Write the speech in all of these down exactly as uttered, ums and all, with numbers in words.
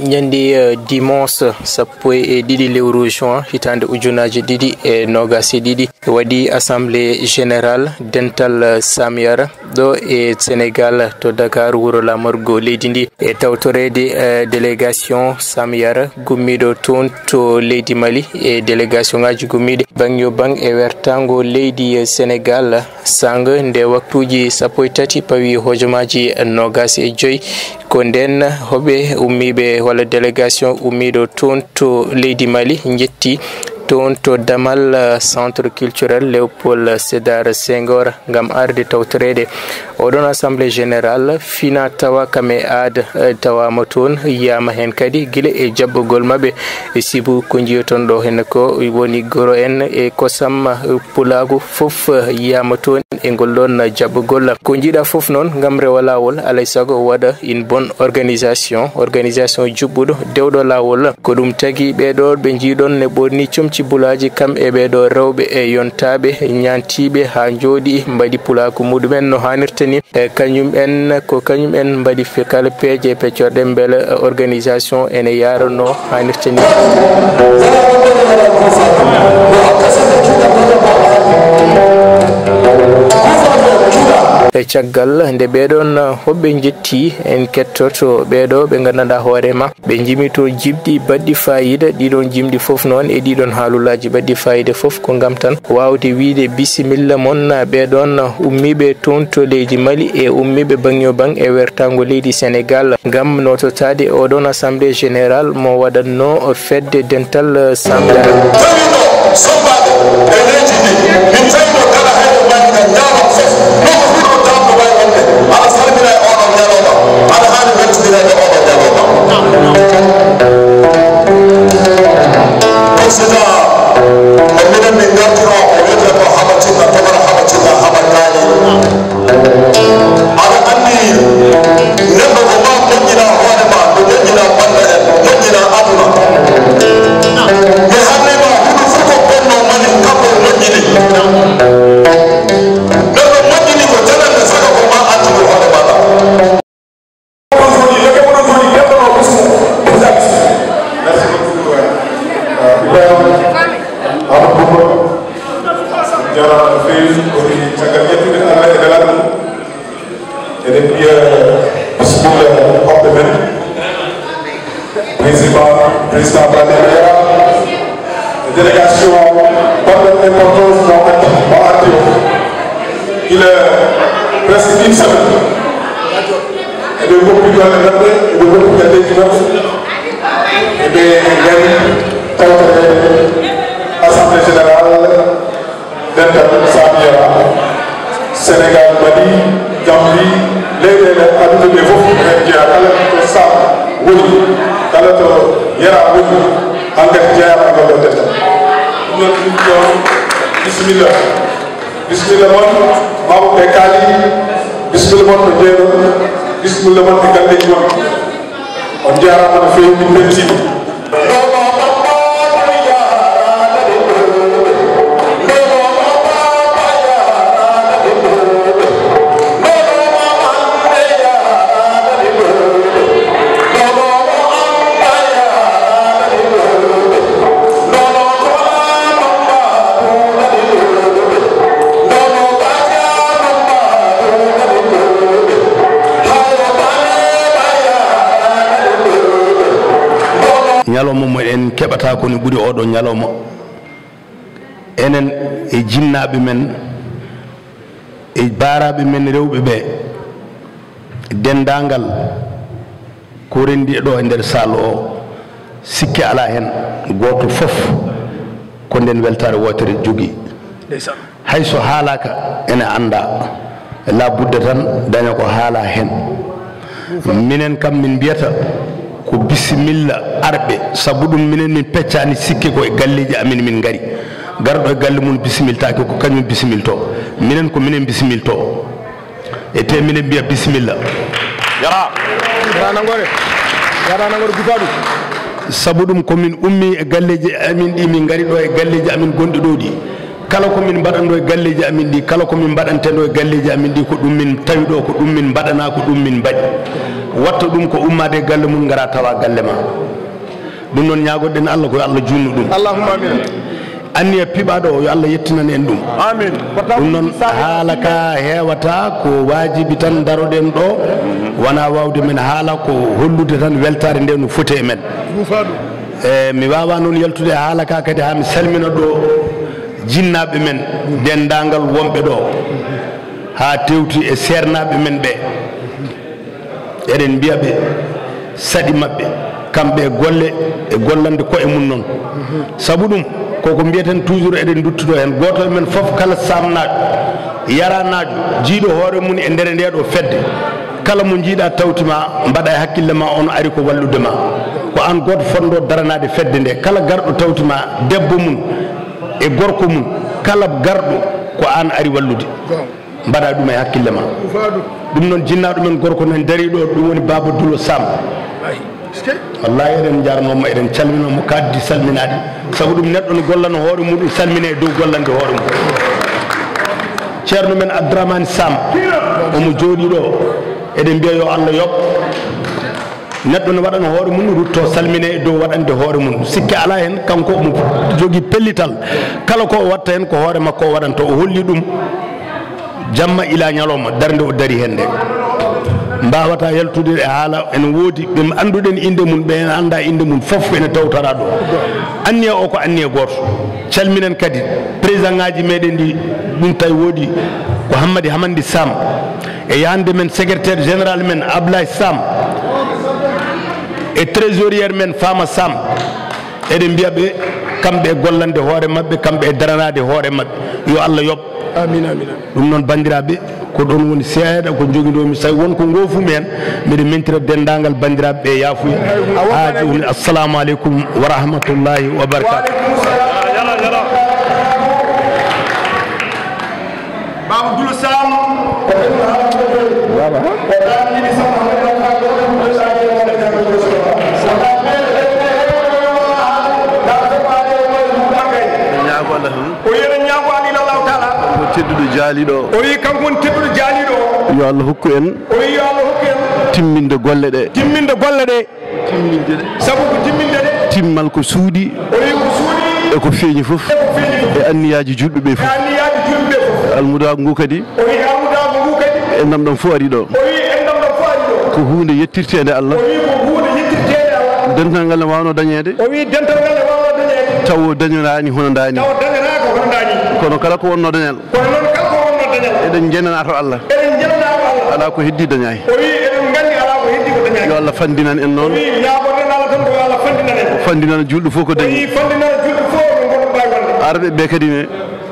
Ñande, eh, dimanche sappo e ɗiɗi lewru juin hitaande ujunaaji ɗiɗi e noogaas e ɗiɗi, waɗi assemblée générale dental, eh, Samyara ɗo e Sénégal to Dakar, wuro laamorgo leydi ndi, e tawtoreede, eh, délégation Samyara gummiiɗo toon to leydi Mali e délégation ngaaji gummiiɗi baŋ yo baŋ e wertaango leydi, eh, Sénégal. Sanga nde waktuuji sappo e tati pawi hojomaaji noogaas e joy, ko ndeen hoɓe ummiiɓe walla délégation ummiiɗo toon to leydi Mali njetti toon to damal, eh, Centre Culturel Léopold Sédar Senghor ngam arde tawtoreede oɗon assemblée générale fina tawa kam e aada, eh, tawaama toon, yiyaama heen kadi gila e jaɓɓugol maɓɓe, e sibu ko njiyoton ɗo heen ko woni goro en e kosam, eh, pulaagu fof, eh, yiyaama toon e ngol ɗoon jaɓɓugol. Ko njiɗa fof noon ngam rewa laawol, alay sago waɗa une bonne organisation, organisation juɓɓuɗo, dewɗo laawol. Ko ɗum tagi ɓeeɗo ɓe njiiɗon ne ɓorni comci bulaaji kam e ɓeeɗo rewɓe e yontaaɓe, ñaantiiɓe haa njooɗi, mbaɗi pulaagu muɗumen no haanirta ni. E kañum en, ko kañum en mbaɗi fe-, kala peeje e peccorɗe mbele organisation ene yaarano haanirta ni. E caggal nde ɓeeɗon hoɓɓe njetti, en kettoto ɓeeɗo ɓe nganndanɗaa hoore ma. Ɓe njimi toon jimɗi baɗɗi faayiida. Ɗiɗon jimɗi fof noon e ɗiɗon haalullaaji baɗɗi faayiida fof ko ngam tan waawde wiyde bisimilla mon ɓeeɗon ummiiɓe toon to leydi Mali e ummiiɓe baŋ yo baŋ e wertaango leydi Senegaal ngam noototaade oɗon assemblée générale mo waɗatnoo fedde dental Samyara. Tawi ɗo sombaaɓe e leydi ndi, min tawi ɗo kala hayɗo mbaɗi ka ñaawal fof, nokku fuu ɗo tamɗo wayi wonde, aɗa salmina e oɗon ñalawma, aɗa haani weltinireede oɗon ñalawma. Président, e minen min ngartino ko wiyetee ko Haɓa Cinna, Togora Haɓa Cinna, Haɓa Kaali. Aɗa anndi neɗɗo ko ma moƴƴina hoore ma, ko moƴƴina bannda en, moƴƴina aduna. Mi haalni ma huɗo fof ko bonno mani, kanko o moƴƴini. Neɗɗo moƴƴini ko jananɓe, saka ko ma addude hoore maɗa. Merci beaucoup, euh, Ibrahima Amadou Bouba. Jaaraama no feewi, woni caggal ƴettude Allah e nelaɗo mum. Eɗen mbiya bisimilla hoɓɓe men, président, président Ibrahima Yara, délégation baɗɗo importance mo addi, mo addi o. Gila presque une semaine. Eɓe ngoppi golle maɓɓe, eɓe ngoppi galleeji maɓɓe. Eɓe ngari tawtoreede Assemblée Générale dental Samyara, Sénégal, Mali, Gambie, leyɗeele aduna ɗe fof, heen jeyaa kala to Sam woni, kala to Yara woni, hankadi jeyaama e ngol ɗoo dental. Ɗum noon, ɗum ɗoon, bisimilla. Bisimilla mon, mawɓe kaali, bisimilla mon ɓe jeeɗo, bisimilla mon e galleeji mon. On njaaraama no feewi, min mbeltiima. Ñalawma mo en keɓata ko ne ɓuri oɗo ñalawma. Enen e jinnaaɓe men, e baaraaɓe men rewɓe ɓe, denndaangal ko renndi ɗo e nder saal o, sikke alaa heen, gooto fof ko nden weltaare wootere jogii. Ndeysaan. Hay so haalaaka, ene anndaa. Laa budda tan daña ko haalaa heen. Minen kam, min mbiyata ko bisimilla arɓe, sabu ɗum minen min peccaani sikke, ko e galleeji amin min ngari. Garɗo e galle mum bisimiltaake, ko kañum bisimiltoo. Minen ko minen bisimiltoo. E te minen mbiya bisimilla. Yara. Yara nangore. Yara nangore gupaaɗo. Sabu ɗum ko min ummii e galleeji amin ɗi, min ngari ɗo e galleeji amin gonɗi ɗo ɗi. Kala ko min mbaɗanɗo e galleeji amin ɗi, kala ko min mbaɗantenɗo e galleeji amin ɗi, ko ɗum min tawi ɗo, ko ɗum min mbaɗana, ko ɗum min mbaɗi. Watta ɗum ko ummaade e galle mum, ngara tawa galle ma. Ɗum noon, ñaagoɗen Allah, ko yo Allah juutnu ɗum. Allahumma amin. Anniya piɓaaɗo o, yo Allah yettinan en ɗum. Amin. Ɗum noon, haala ka heewata, ko waajibi tan daroɗen ɗo, wonaa waawde men haala, ko hollude tan weltaare nde no foti e men. E, mi waawaa noon yaltude e haala ka kadi haa mi salmina ɗo jinnaaɓe men, denndaangal wonɓe ɗo, haa tewti e seernaaɓe men ɓe. Eɗen mbiya ɓe saɗi maɓɓe, kamɓe e golle, e gollande koye mum noon. Sabu ɗum, koko mbiyeten toujours, eɗen nduttuɗo heen. Gooto e men fof, kala saamnaajo, yaranaajo, jiiɗo hoore mum e nder nde ɗo fedde, kala mo njiiɗa tawti ma, mbaɗa e hakkille ma, on ari ko wallude ma. Ko aan gooto fotndo daranaade fedde nde. Kala garɗo tawti ma, debbo mum e gorko mum, kala garɗo ko aan ari wallude. Mbaɗa ɗum e hakkille ma. Ɗum noon, jinnaaɗo men gorko men dariiɗo, ɗum woni Baaba Dulo Sam. Wallahi, eɗen njarnoo mo, eɗen calminoo mo, kaddi salminaade. Sabu ɗum, neɗɗo no gollano hoore muɗum, salmina e dow gollande hoore mum. Ceerno men Abdourahmane Sam, omo jooɗii ɗo. Eɗen mbiya yo Allah yoɓ. Neɗɗo no waɗana hoore mum, rutto salmina e dow waɗande hoore mum. Sikke alaa heen, kanko omo jogii pellital. Kala ko o watta heen, ko hoore makko o waɗanta. O holli ɗum jamma ila ñalawma, darnde o dari heen nde. Mbaawata yaltude e haala, ene woodi ɓe annduɗen innde mum, ɓe en annda innde mum, fof ene tawtara ɗo. Anniya o ko anniya gooto. Calminen kadi président ngaji meɗen ɗi, ɗum tawi woodi ko Hammadi Hamandi Sam, e yahande men secrétaire général men Ablaye Sam, e trésorier men Fama Sam. Eɗen mbiya ɓe, kamɓe e gollande hoore maɓɓe, kamɓe e daranaade hoore maɓɓe, yo Allah yoɓ. Amin, amin, amin. Ɗum noon, banndiraaɓe, ko ɗoon woni seeɗa ko njoginoomi. So tawi won ko ngoofumi heen, mbiɗa mentira denndaangal banndiraaɓe ɓe yaafuya. Haa jooni, assalamu aleykum wa rahmatullahi wa barakatuh. Baba Dulo Sam. Baba. Ñaago Allah tan. O wiyi eɗen ñaago Allah ilallahu taala. Ko tedduɗo jaaliɗo. O wiyi kanko woni tedduɗo jaaliɗo. Yo Allah hokku en. O wiyi yo Allah hokku en. Timminde golle ɗe. Timminde golle ɗe. Sabu ko timminde ɗe. Timmal ko suuɗi. O wiyi ko suuɗi. E ko feeñi fof. E ko feeñi fof. E anniyaaji julɓe ɓe fof. E anniyaaji julɓe ɓe fof. Almudaagu ngu kadi. O wiyi almudaagu ngu kadi. Enɗam ɗam fof ari ɗo. O wiyi enɗam ɗam fof ari ɗo. Ko huunde yettirteende Allah. O wiyi ko huunde yettirteende Allah. Dental ngal ne waawno dañeede. O wiyi dental ngal ne waawno dañeede. Tawo dañoraani hono ndaani. Tawo dañoraaka hono ndaani. Kono kala ko wonno dañal. Kono noon, kala ko wonno dañal. Eɗen njenanaa to Allah. Eɗen njenanaa to Allah. Alaa ko heddii dañaay. O wiyi eɗen nganndi alaa ko heddii ko dañaay. Yo Allah fanndinan en noon. O wiyi ñaagoɗen Allah tan ko yo Allah fanndinan en. Fanndinan julɗo fof ko dañi. O wiyi fanndinan julɗo fof no goɗɗo mbaawi wonde. Arɓe ɓe kadi ne.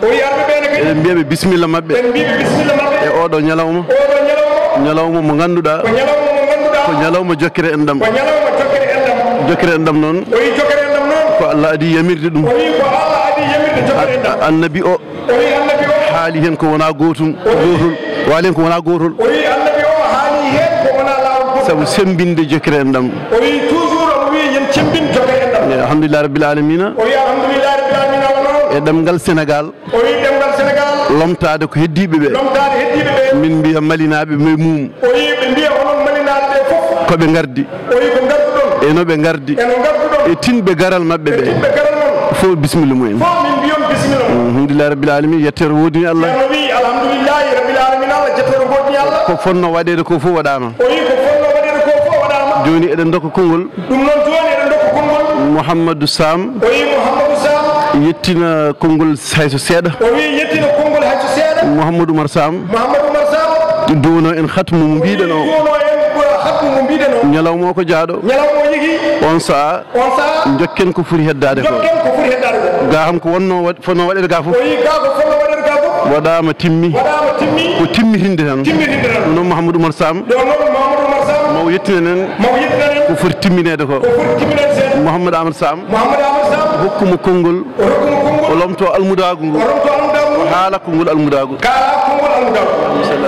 O wiyi arɓe ɓe ne kadi. Eɗen mbiya ɓe bisimilla maɓɓe. Ɓe mbiya ɓe bisimilla maɓɓe. E oɗo ñalawma. Oɗo ñalawma. Ñalawma mo ngannduɗaa. Ko ñalawma mo ngannduɗaa. Ko ñalawma jokkere enɗam. Ko ñalawma jokkere enɗam. Jokkere enɗam noon. O wiyi jokkere enɗam noon. Ko Allah adii yamirde ɗum. O wiyi ko Allah adii yamirde jokkere enɗam. A-, annabi o. O wiyi annabi o. Haali heen ko wonaa gootum, gootol. O wiyi. Waali heen ko wonaa gootol. O wiyi annabi o haali heen ko wonaa laawol gootol. Sabu semmbinde jokkere enɗam. O wiyi toujours omo wiyi yen cemmbin jokkere enɗam. Eyi, alhamdulillahi rabbil alamina. O wiyi alhamdulillahi rabbil alamina Allah noon. E ɗemngal Senegaal. O wiyi ɗemngal Senegaal. Lomtaade ko heddiiɓe ɓe. Lomtaade heddiiɓe ɓe. Min mbiya malinaaɓe ɓe mum. O wiyi ɓe mbiya onon malinaaɓe ɓe fof. Ko ɓe ngardi. O wiyi ko ngarduɗon. E no ɓe ngardi. E no ngarduɗon. E tinɓe garal maɓɓe ɓe. E tinɓe garal mon. Fof bisimilla mumen. Fof min mbiyon bisimilla mon. Alhamdulillahi rabbil alamin, yettere woodini Allah. Ceerno wiyi alhamdulillahi rabbil alamin Allah, yettere woodini Allah. Ko fotno waɗeede ko fof waɗaama. O wiyi ko fotno waɗeede ko fof waɗaama. Jooni eɗen ndokka konngol. Ɗum noon jooni eɗen ndokka konngol. Mouhamadou Sam. O wiyi Mouhamadou Sam. Yettina konngol hay so seeɗa. O wiyi yettina konngol hay so seeɗa. Mouhamadou Oumar Sam. Mouhamadou Oumar Sam. Duwno en hatmu mo mbiɗen o. Duwno en hatmu mo mbiɗen o. Ñalawma o ko jaaɗo. Ñalawma o yigi. On sa'a. On sa'a. Jokken ko foti heddaade ko. Jokken ko foti heddaade ko. Ga kam ko wonno waɗ-, fotno waɗeede ga fof. O wiyi ga ko fotno waɗeede ga fof. Waɗaama timmi. Waɗaama timmi. Ko timmitinde tan. Timmitinde tan. Ɗum noon Mouhamadou Oumar Sam. Ɗum noon Mouhamadou Oumar Sam. Maw yettinan en. Maw yettinan en. Ko foti timmineede ko. Ko foti timmineede seeɗa. Mouhamadou Amadou Sam. Mouhamadou Amadou Sam. Hokku mo konngol. O hokku mo konngol. O lomto almudaagu ngu. O lomto almudaagu ngu. O haala konngol almudaagu. Kaala konngol almudaagu.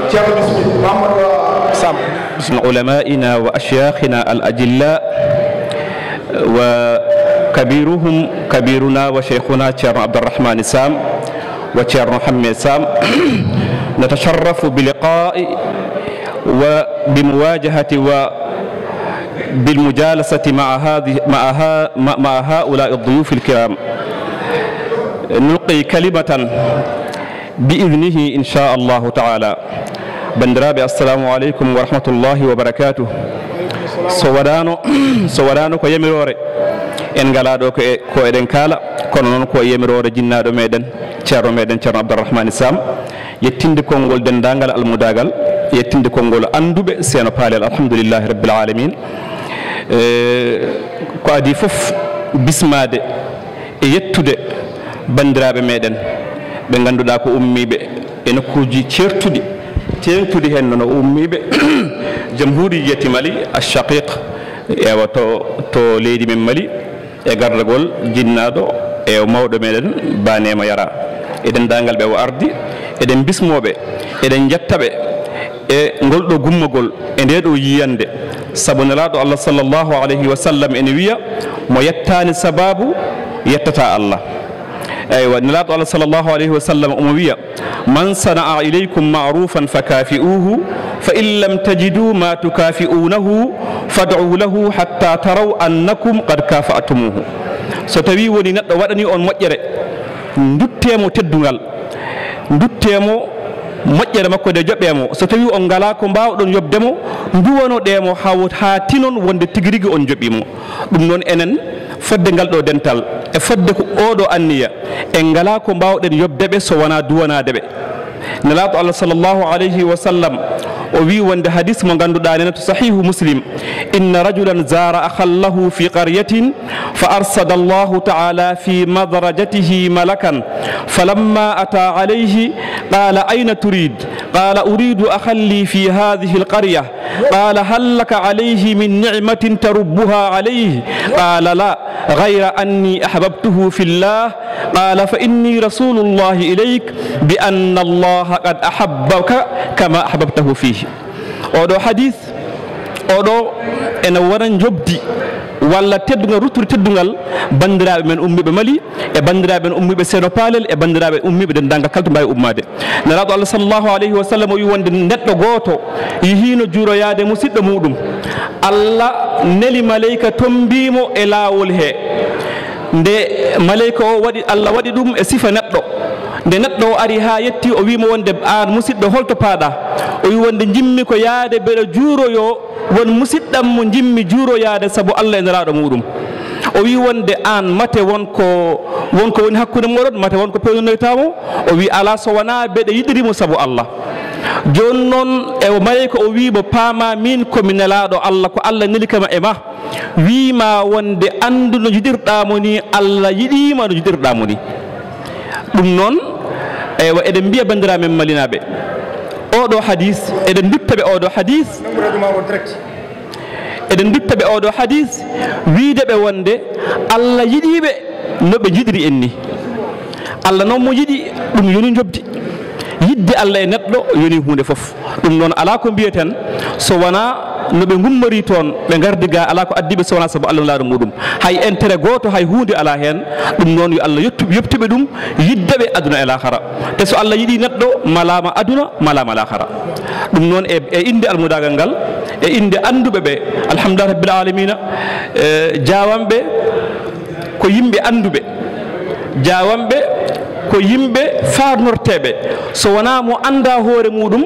Ceerno bisimilla. Mouhamadou Sam. باسم علمائنا وأشياخنا الأجلاء وكبيرهم كبيرنا وشيخنا تشيرنو عبد الرحمن سام وتشيرنو حمي سام، نتشرف بلقاء وبمواجهة و بالمجالسة مع هذه، مع ها-، مع، مع هؤلاء الضيوف الكرام. نلقي كلمة بإذنه إن شاء الله تعالى. Banndiraaɓe, assalamu aleykum wa rahmatullahi wa barakatuh. So waɗaano, so waɗaano ko yamiroore, en ngalaa ɗo ko e, ko eɗen kaala, kono noon ko e yamiroore jinnaaɗo meɗen, ceerno meɗen, ceerno Abdourahmane Sam. Yettinde konngol denndaangal almudaagal, yettinde konngol annduɓe Seeno Paalel, alhamdulillahi rabbil aalamiin. E, ko adii fof bismaade e yettude banndiraaɓe meɗen ɓe ngannduɗaa ko ummiiɓe e nokkuuji ceertuɗi, teeŋtuɗi heen noon, o ummiiɓe Jamhuuriyati Mali Ashaqiq, ewa to, to leydi men Mali. E gardagol jinnaaɗo e mawɗo meɗen Ba Neema Yara, e denndaangal ɓe o ardi, eɗen bismoo ɓe, eɗen njetta ɓe e ngol ɗo gummagol, e nde ɗo yiyannde, sabu Nelaaɗo Allah sallallahu alayhi wa sallam ene wiya, mo yettaani sabaabu, yettataa Allah. Eywa, Nelaaɗo Allah sallallahu alayhi wa sallam omo wiya, من صنع إليكم معروفا فكافئوه، فإن لم تجدوا ما تكافئونه فادعوا له حتى تروا أنكم قد كافأتموه. So tawii woni neɗɗo waɗanii on moƴƴere, nduttee mo teddungal, nduttee mo moƴƴere makko nde, njoɓee mo. So tawii on ngalaa ko mbaawɗon yoɓde mo, nduwanoɗee mo haa wot-, haa tinon wonde tigi rigi on njoɓii mo. Ɗum noon, enen fodde ngal ɗo dental, e fodde ko oo ɗo anniya, en ngalaa ko mbaawɗen yoɓde ɓe so wonaa duwanaade ɓe. Nelaaɗo Allah sallallahu alayhi wa sallam o wii wonde hadis mo ngannduɗaa nena to Sahihu Muslim, إن رجلا زار أخا له في قرية فأرصد الله تعالى في مدرجته ملكا فلما أتى عليه قال: أين تريد؟ قال: أريد أخا لي في هذه القرية. قال: هل لك عليه من نعمة تربها عليه؟ قال: لا، غير أني أحببته في الله. قال: فإني رسول الله إليك بأن الله قد أحبك كما أحببته فيه. Oɗo hadis, oɗo ene wona njoɓdi walla teddungal, ruttude teddungal banndiraaɓe men ummiiɓe Mali, e banndiraaɓe men ummiiɓe Seeno Paalel, e banndiraaɓe ummiiɓe denndaangal kala to mbaawi ummaade. Nelaaɗo Allah sallallahu alayhi wa sallam o wii wonde neɗɗo gooto yihiino juuroyaade musiɗɗo muuɗum. Allah neli maleyka, tommbii mo e laawol hee. Nde maleyka o waɗi, Allah waɗi ɗum e sifa neɗɗo. Nde neɗɗo o ari haa yetti, o wii mo wonde, aan musiɗɗo, hol to paaɗaa? O wii wonde, njimmi ko yaade mbeɗa juuroyoo won musiɗɗam mo njimmi juuroyaade sabu Allah e Nelaaɗo muuɗum. O wii wonde, aan mate won ko, won ko woni hakkunde mooɗon, mate won ko peewnonoytaa mo? O wii, alaa, so wonaa mbeɗa yiɗiri mo sabu Allah. Jooni noon, e o maleyka o wii mo, paamaa miin ko mi nelaaɗo Allah, ko Allah neli kam e ma. Wii ma wonde anndu no njiɗirɗaa mo nii, Allah yiɗii ma no njiɗirɗaa mo nii. Ɗum noon, eywa, eɗen mbiya banndiraaɓe men malinaaɓe, oɗo hadis, eɗen ndutta ɓe oɗo hadis, eɗen ndutta ɓe oɗo hadis, wiide ɓe wonde Allah yiɗii ɓe no ɓe njiɗiri en nii. Allah noon mo yiɗi, ɗum yoni njoɓdi. Yiɗde Allah e neɗɗo yoni huunde fof. Ɗum noon, alaa ko mbiyeten so wonaa no ɓe ngummorii toon, ɓe ngardi ga, alaa ko addi ɓe so wonaa sabu Allah e Nelaaɗo muuɗum. Hay intérêt gooto, hay huunde alaa heen. Ɗum noon, yo Allah yettu, yoɓtu ɓe ɗum, yiɗde ɓe aduna e laakara. Te so Allah yiɗii neɗɗo, malaama aduna, malaama laakara. Ɗum noon, e, e innde almudaagal ngal, e innde annduɓe ɓe, alhamdulillahi rabbil aalamiina, e, jaawanɓe ko yimɓe annduɓe. Jaawanɓe ko yimɓe faarnorteeɓe. So wonaa mo anndaa hoore muuɗum,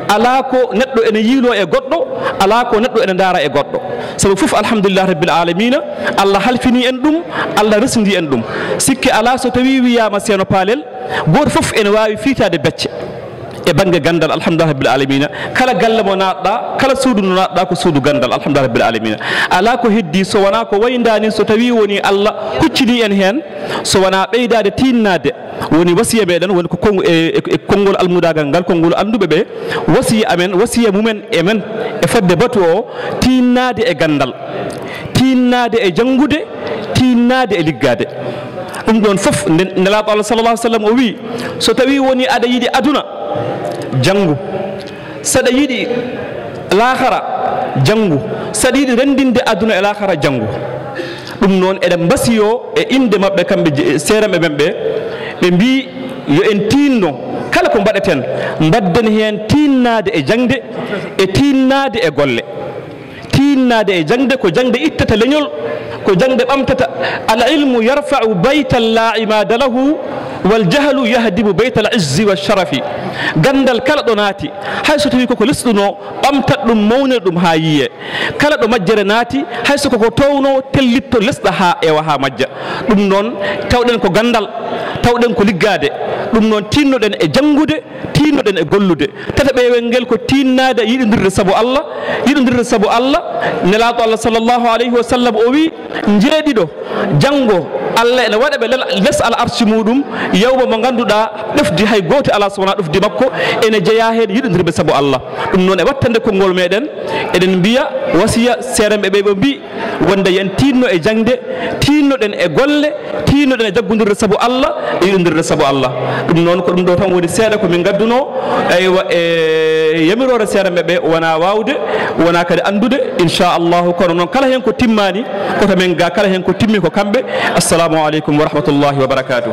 alaa ko neɗɗo ene yiiloo e goɗɗo, alaa ko neɗɗo ene ndaara e goɗɗo. Sabu fof, alhamdulillahi rabbil aalamiina, Allah halfinii en ɗum, Allah resndii en ɗum. Sikke alaa, so tawii wiyaama Seeno Paalel, gooto fof ene waawi fiytaade becce. E bannge ganndal, alhamdulillahi rabbil aalamiina, kala galle mo naatɗaa, kala suudu mo naatɗaa, ko suudu ganndal, alhamdulillahi rabbil aalamiina. Alaa ko heddii so wonaa ko wayndaa nii, so tawii wonii Allah huccinii en heen, so wonaa ɓeydaade tiinnaade, woni wasiya meɗen, woni ko kon-, e, e, e konngol almudaagal ngal, konngol annduɓe ɓe, wasiya amen, wasiya mumen e men, e fodde batu o, tiinnaade e ganndal, tiinnaade e janngude, tiinnaade e liggaade. Ɗum ɗoon fof, nde Nelaaɗo Allah sallallahu alaihi wasallam o wii, so tawii wonii aɗa yiɗi aduna, janngu. Saɗa yiɗi laakara, janngu. Saɗa yiɗi renndinde aduna e laakara, janngu. Ɗum noon, eɗen mbasiyoo e innde maɓɓe, kamɓe je-, seerenɓe men ɓe, ɓe mbii, yo en tiinno kala ko mbaɗeten, mbadden heen tiinnaade e jaŋde e tiinnaade e golle. Innaade e jaŋde ko jaŋde ittata leñol, ko jaŋde ɓamtata. Al ilmu yarfa'u baytan la imada lahu, wal jahlu yahdimu baytal izzi wa sharafi. Ganndal kala ɗo naati, hay so tawii koko lesɗunoo, ɓamtat ɗum, mawnina ɗum haa yiyee. Kala ɗo majjere naati, hay so koko toownoo, tellitto lesɗa haa ewa haa majja. Ɗum noon, tawɗen ko ganndal, tawɗen ko liggaade. Ɗum noon, tiinnoɗen e janngude, tiinnoɗen e gollude. Tataɓeewel ngel ko tiinnaade yiɗondirde sabu Allah, yiɗondirde sabu Allah. Nelaaɗo Allah sallallahu alayhi wa sallam o wii, njeeɗiɗo, janngo Allah ene waɗa ɓe lel-, les al arsi muɗum, yawma mo ngannduɗaa ɗofdi hay gooto alaa so wonaa ɗofdi makko, ene jeyaa heen yiɗondirɓe sabu Allah. Ɗum noon, e wattande konngol meɗen, eɗen mbiya wasiya seerenɓe ɓe, ɓe mbii, wonde yen tiinno e jaŋde, tiinnoɗen e golle, tiinnoɗen e jaggondirde sabu Allah, e yiɗondirde sabu Allah. Ɗum noon, ko ɗum ɗo tan woni seeɗa ko min ngadduno, eywa, e yamiroore seerenɓe ɓe, wona waawde, wona kadi anndude, inchallahu. Kono noon, kala heen ko timmaani, ko to men ga, kala heen ko timmi ko kamɓe. Assalamu aleykum wa rahmatullahi wa barakatuh.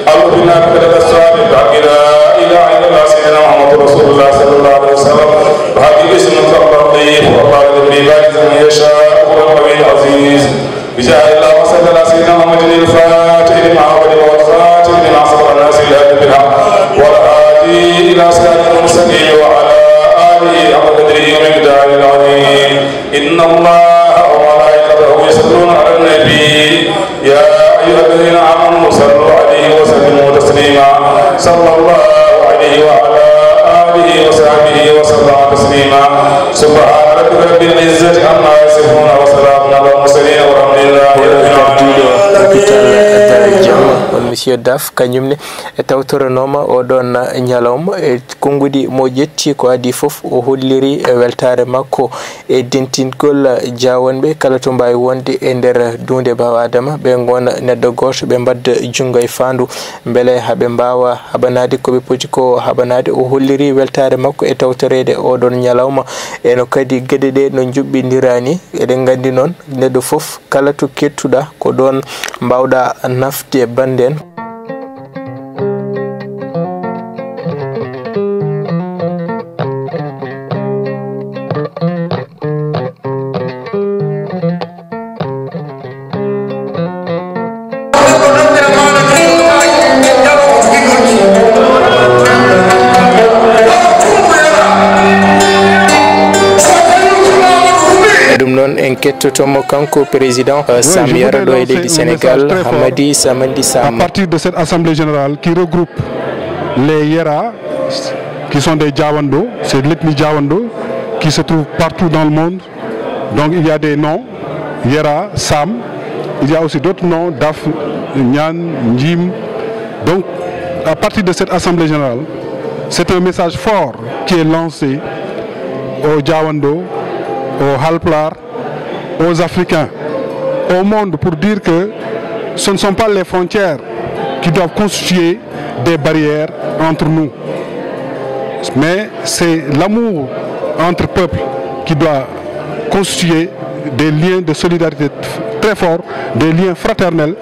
اللهم بنا بك الصادق بحق لا إله إلا الله سيدنا محمد رسول الله صلى الله عليه وسلم، بحق اسمك اللطيف وبارك في بارك من يشاء، هو القوي العزيز. بجاه الله وصلى على سيدنا محمد الفاتح لما أغلق والخاتم لما سبق ناصر الحق بالحق والهادي إلى صراط المستقيم وعلى آله حق قدره ومقداره العظيم. إن الله وملائكته يصلون على النبي، يا أيها الذين آمنوا صلوا عليه وسلموا تسليما. صلى الله عليه وعلى آله وصحبه وسلم تسليما. سبحان ربك رب العزة عما يصفون وسلام على المرسلين والحمد لله رب العالمين. Gardiiɗo hôpital Daaru Jam, on Monsieur Daf, kañum ne e tawtoranooma oɗon ñalawma e konguɗi mo ƴetti ko adii fof. O holliri e weltaare makko e dentingol jaawanɓe kala to mbaawi wonde e nder duunde Baaba Aadama, ɓe ngona neɗɗo gooto, ɓe mbadda junngo e faandu, mbele haɓe mbaawa haɓanaade ko ɓe poti ko haɓanaade. O holliri weltaare makko e tawtoreede oɗon ñalawma, e no kadi geɗe ɗe no njuɓɓindira ni. Eɗen nganndi noon, neɗɗo fof, kala to kettuɗaa, ko ɗoon mbaawɗaa nafde bannde en. Ɗum noon, en kettotomo kanko président, euh, Sam Yara ɗo e leydi Sénégal, Hamadi Samandi Sam. À partir de cette assemblée générale qui regroupe les Yera, qui sont des Jawando, c'est l'ethnie Jawando qui se trouve partout dans le monde. Donc il y a des noms, Yera, Sam, il y a aussi d'autres noms, Daf, Nyan, Njim. Donc à partir de cette assemblée générale, c'est un message fort qui est lancé aux Jawando, aux Halplar, aux Africains, au monde pour dire que ce ne sont pas les frontières qui doivent constituer des barrières entre nous. Mais c'est l'amour entre peuples qui doit constituer des liens de solidarité très forts, des liens fraternels,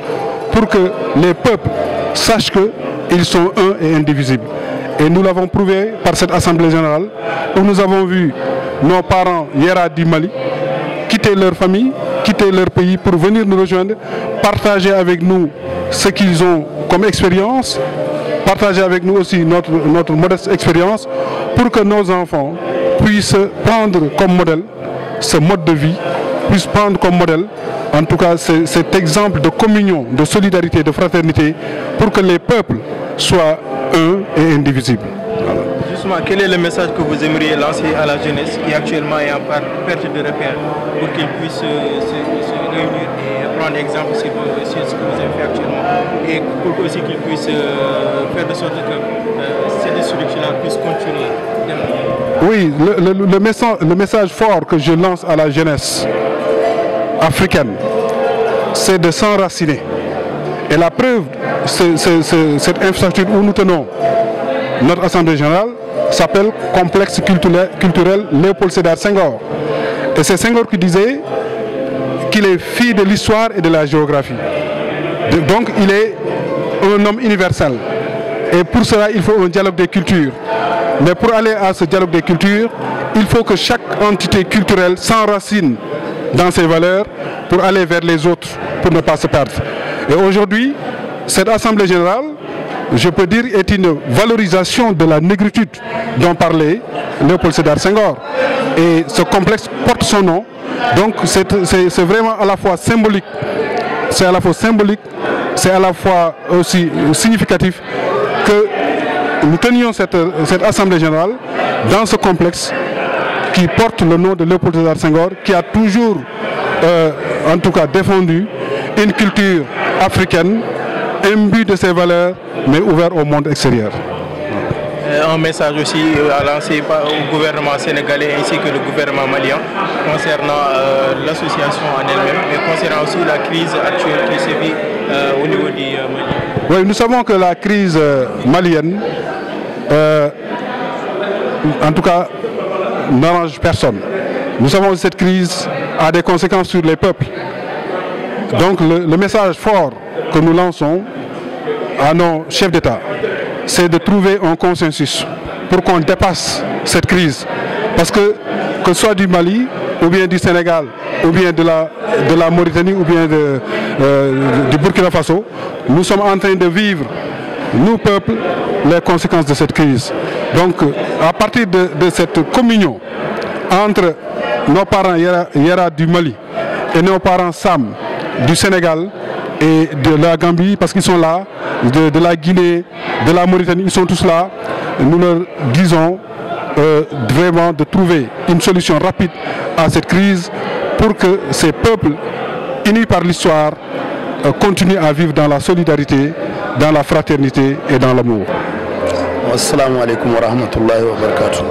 pour que les peuples sachent qu'ils sont un et indivisibles. Et nous l'avons prouvé par cette Assemblée générale où nous avons vu nos parents Yera du Mali quitter leur famille, quitter leur pays pour venir nous rejoindre, partager avec nous ce qu'ils ont comme expérience, partager avec nous aussi notre, notre modeste expérience pour que nos enfants puissent prendre comme modèle ce mode de vie, puissent prendre comme modèle, en tout cas, ce, cet exemple de communion, de solidarité, de fraternité, pour que les peuples soient un et indivisible. Voilà. Justement, quel est le message que vous aimeriez lancer à la jeunesse qui actuellement est en par-, perte de repère pour qu'ils puissent, euh, se, se réunir et prendre exemple sur, sur ce que vous avez fait actuellement et pour aussi qu'ils puissent, euh, faire de sorte que, euh, cette structure-là puisse continuer? Oui, le, le, le messa-, le message fort que je lance à la jeunesse africaine, c'est de s'enraciner. Et la preuve, c'est, c'est, c'est cette infrastructure où nous tenons notre Assemblée générale, s'appelle Complexe culturel, culturel Léopold Sédar Senghor. Et c'est Senghor qui disait qu'il est fils de l'histoire et de la géographie. De-, donc il est un homme universel. Et pour cela, il faut un dialogue des cultures. Mais pour aller à ce dialogue des cultures, Il faut que chaque entité culturelle s'enracine dans ses valeurs pour aller vers les autres, pour ne pas se perdre. Et aujourd'hui, cette Assemblée générale, je peux dire, est une valorisation de la négritude dont parlait Léopold Sédar Senghor. Et ce complexe porte son nom. Donc c'est c'est- c'est vraiment à la fois symbolique, c'est à la fois symbolique, c'est à la fois aussi significatif que nous tenions cette, cette Assemblée générale dans ce complexe qui porte le nom de Léopold Sédar Senghor, qui a toujours, euh, en tout cas, défendu une culture africaine imbue de ses valeurs, mais ouverte au monde extérieur. Euh, un message aussi euh, à lancer par- au gouvernement sénégalais ainsi que le gouvernement malien concernant euh, l'association en elle-même, mais concernant aussi la crise actuelle qui sévit euh, au niveau du euh, Mali. Oui, nous savons que la crise euh, malienne, euh, en tout cas, n'arrange personne. Nous savons que cette crise a des conséquences sur les peuples. Donc le, le message fort que nous lançons à nos chefs d'État, c'est de trouver un consensus pour qu'on dépasse cette crise. Parce que, que ce soit du Mali, ou bien du Sénégal, ou bien de la, de la Mauritanie, ou bien de, euh, du Burkina Faso, nous sommes en train de vivre, nous, peuples, les conséquences de cette crise. Donc, à partir de, de cette communion entre nos parents Yara, Yara du Mali et nos parents Sam du Sénégal et de la Gambie, parce qu'ils sont là, de, de la Guinée, de la Mauritanie, ils sont tous là. Nous leur disons euh, vraiment de trouver une solution rapide à cette crise pour que ces peuples unis par l'histoire euh, continuent à vivre dans la solidarité, dans la fraternité et dans l'amour. Assalamu aleykum wa rahmatullahi wa barakatuh.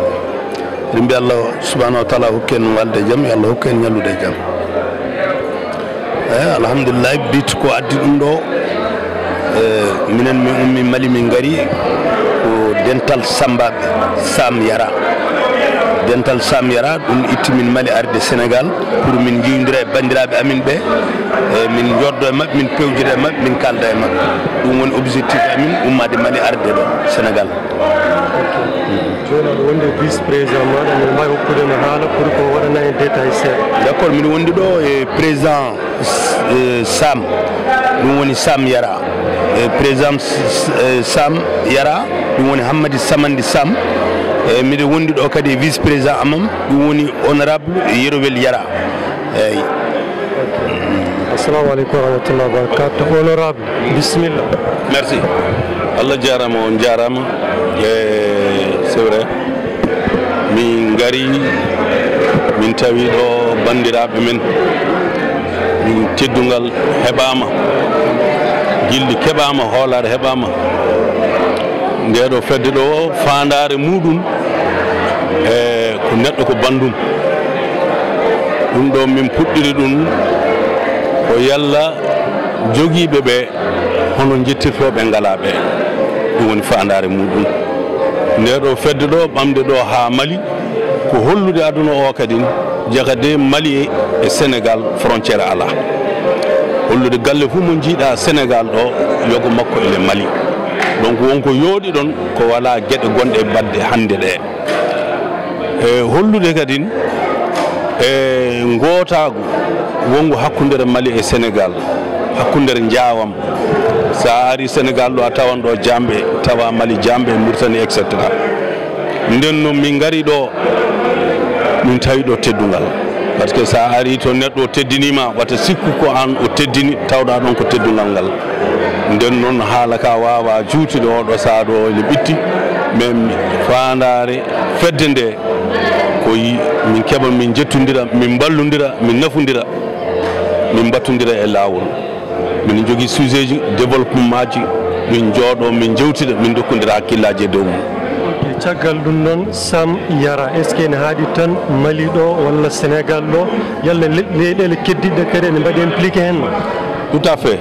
Eɗen mbiya Allah subhanahu wa taala hokku en walde e jam, yo Allah hokku en ñallude e jam. Eyi, alhamdulillahi, bit ko addi ɗum ɗo. E, minen min ummi Mali, min ngari ko dental Sambaɓe, Sam Yara. Dental Sam Yara, ɗum itti min Mali arde Sénégal pour min jiwdira e bandiraɓe amin ɓe. E, min joddo e maɓɓe, min pewjira e maɓɓe, min kalda e maɓɓe. Ɗum woni objectif amin ummade Mali arde ɗo Sénégal. Jooni aɗa wondi e vice président maɗa, min mbawi hokkude mo haala pour ko waɗana en détail seeɗa. D'accord, miɗo wondi ɗo e président eh, Sam, ɗum woni Sam Yara. Eh, président S- S- eh, Sam Yara, ɗum woni Hammadi Samandi Sam. Eh, miɗo wondi ɗo kadi e vice président amam, ɗum woni honorable Yerowel Yara. Eyyi. Assalamu aleykum wa rahmatullahi wa barakatuh. Honorable, bisimilla. Merci. Allah jarama, on jarama. E c'est vrai, min ngari, min tawi ɗo bandiraɓe men. Min teddungal heɓama, gilli keɓama, hoolare heɓama. Nde ɗo fedde ɗo, fandare muɗum e ko neɗɗo ko bandum. Ɗum ɗo min puɗɗiri ɗum ko yalla jogiiɓe ɓe hono jettirtooɓe ngala ɓe. Ɗum woni faandaare muɗum. Nde ɗo fedde ɗo, ɓamde ɗo haa Mali, ko hollude aduna o kadi, jaka de Mali e Sénégal frontière alaa. Hollude galle fof mo njiiɗa Sénégal ɗo, yogo makko ene Mali. Donc wonko yooɗi ɗon ko walaa geɗe gonɗe baɗde hannde ɗe. E hollude kadi e ngootaagu wonngu hakkunde Mali e Sénégal, hakkunde njaawam. So a ari Sénégal ɗo, a tawan ɗo Jamɓe, tawa Mali Jamɓe, Mauritanie, et cetera. Nden noon min ngari ɗo, min tawi ɗo teddungal. Parce que so a ari to neɗɗo o teddinima, wata sikku ko an o teddini, tawɗa ɗon ko teddungal ngal. Nden noon haala ka wawa juutude oɗo saha ɗo ene ɓitti, mais faandaare fedde nde ko yi-, min keɓa, min jettodira, min mballodira, min nafodira, min mbattodira e laawol. Min jogii sujet ji, développement ji, min njooɗo, min njewtida, min ndokkondira hakkillaji e dow mum. Caggal ɗum noon, Sam Yara, est-ce que ene haaɗi tan Mali ɗo walla Sénégal ɗo, yalla le- leyɗeele keddiɗɗe kadi ene mbaɗi impliqué heen? Tout à fait.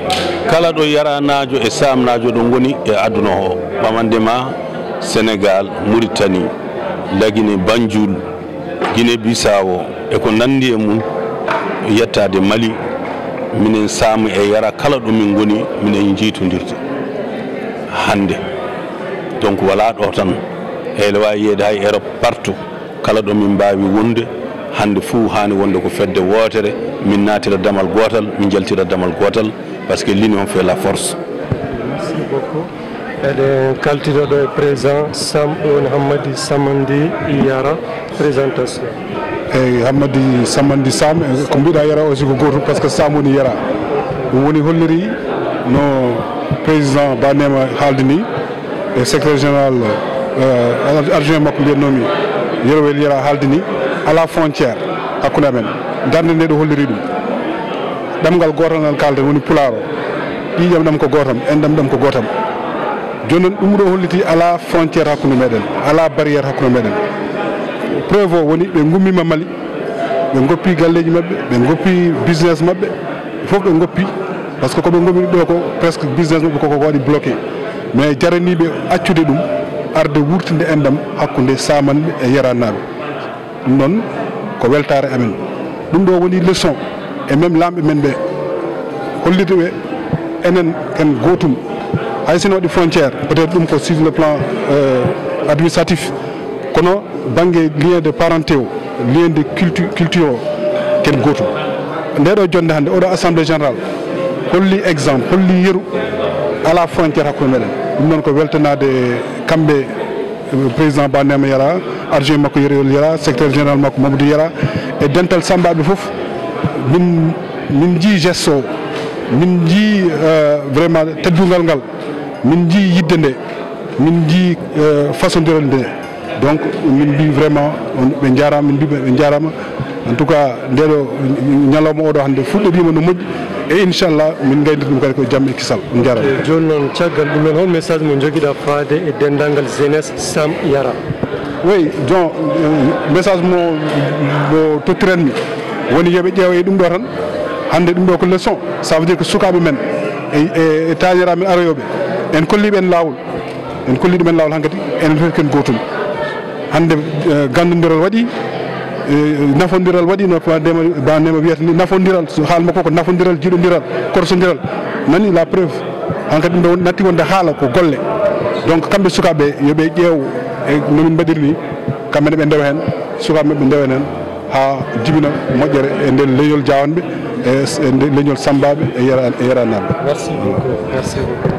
Kala ɗo Yaranaajo e Samnaajo ɗo ngoni e aduna o, ɓamande ma Sénégal, Mauritanie, Lagine, Banjul, Guinée Bissau e ko nanndi e mum, yettaade Mali, minen Sam e Yara kala ɗo min ngoni, minen njiytondirde hannde. Donc wala ɗo tan, ene waawi yeeyde hay Europe, partout. Kala ɗo min mbaawi wonde, hannde fuu haani wonde ko fedde wootere, min naatira damal gootal, min njaltira damal gootal, parce que l'union fait la force. Merci beaucoup. Eɗen kaltida ɗo e président Sam, ɗo woni Hammadi Samandi Yara, présentation. Eyyi, Hammadi Samandi Sam, e ko mbiɗa Yara aussi ko gootum, parce que Sam woni Yara. Ɗum woni holliri no président Banema haaldi ni, e secrétaire général, euh, adjoint makko mbiyatnoomi Yerowel Yara haaldi ni, alaa frontière hakkunde amen. Darnde nde ɗo holliri ɗum. Ɗemngal gootal ngal kaalten, woni pulaar o. Ƴiiƴam ɗam ko gootam, enɗam ɗam ko gootam. Jooni noon, ɗum ɗo holliti alaa frontière hakkunde meɗen, alaa barrière hakkunde meɗen. Preuve o woni ɓe ngummiima Mali, ɓe ngoppi galleeji maɓɓe, ɓe ngoppi business maɓɓe, fof ɓe ngoppi, parce que ko ɓe ngommi ɗo ko presque business maɓɓe koko waɗi bloqué. Mais jaraniiɓe accude ɗum, arde wurtinde enɗam hakkunde Samanɓe e Yeranaaɓe. Ɗum noon ko weltaare amen. Ɗum ɗo woni leçon e même laamɓe men ɓe, hollirde ɓe enen ken gootum. Hay so ene waɗi frontière, peut-être ɗum ko sur le plan, euh, administratif, kono bannge lien de parenté o, lien de culture, culture o, ken gootum. Nde ɗo jonnde hannde, oɗo assemblée générale holli exemple, holli yeru, alaa frontière hakkunde meɗen. Ɗum noon ko weltanaade kamɓe, président Banema Yara, adjoint makko Yerowel Yara, secrétaire général makko Mamadou Yara, e dental Sammbaɓe fof. Min, min njii geste o, min njii, euh, vraiment teddungal ngal, min njii yidde nde, min njii, euh, fasondiral nde. Donc min mbi vraiment on, ɓe njaaraama, min mbi ɓe njaaraama. En tout cas, ndeɗo ñalawma oɗo hannde fuɗɗoriima no moƴƴi, e inchallah min ngayndirta ɗum kadi ko jam e kisal. On njaaraama. E jooni noon, caggal ɗum noon, hol message mo njogiɗa faade e denndaangal jeunesse Sam Yara? Oui, donc, euh, message mo, mo tottiranmi woni yo ɓe ƴeewa e ɗum ɗo tan. Hannde ɗum ɗo ko leçon, ça veut dire que sukaaɓe men e, e, e taaniraaɓe men aroyooɓe, en kolliiɓe en laawol. En kolli ɗumen laawol hankadi, enen fof ken gootum. Hannde, eh, ganndondiral waɗi, eh, nafondiral waɗi, no Ba Neema, Ba Neema wiyata ni, nafondiral, so haala makko ko nafondiral, jiɗondiral, korsondiral. Nani la preuve. Hankadi ɗum ɗo won-, natti wonde haala ko golle. Donc kamɓe sukaaɓe yo ɓe ƴeew e no min mbaɗiri ni, kamɓe ne ɓe ndewa heen, sukaaɓe maɓɓe ndewa heen haa jibina moƴƴere e nder leñol Jaawanɓe, e s-, e nder leñol Sammbaaɓe e Yera-, e Yeranaaɓe. Merci beaucoup. Merci beaucoup.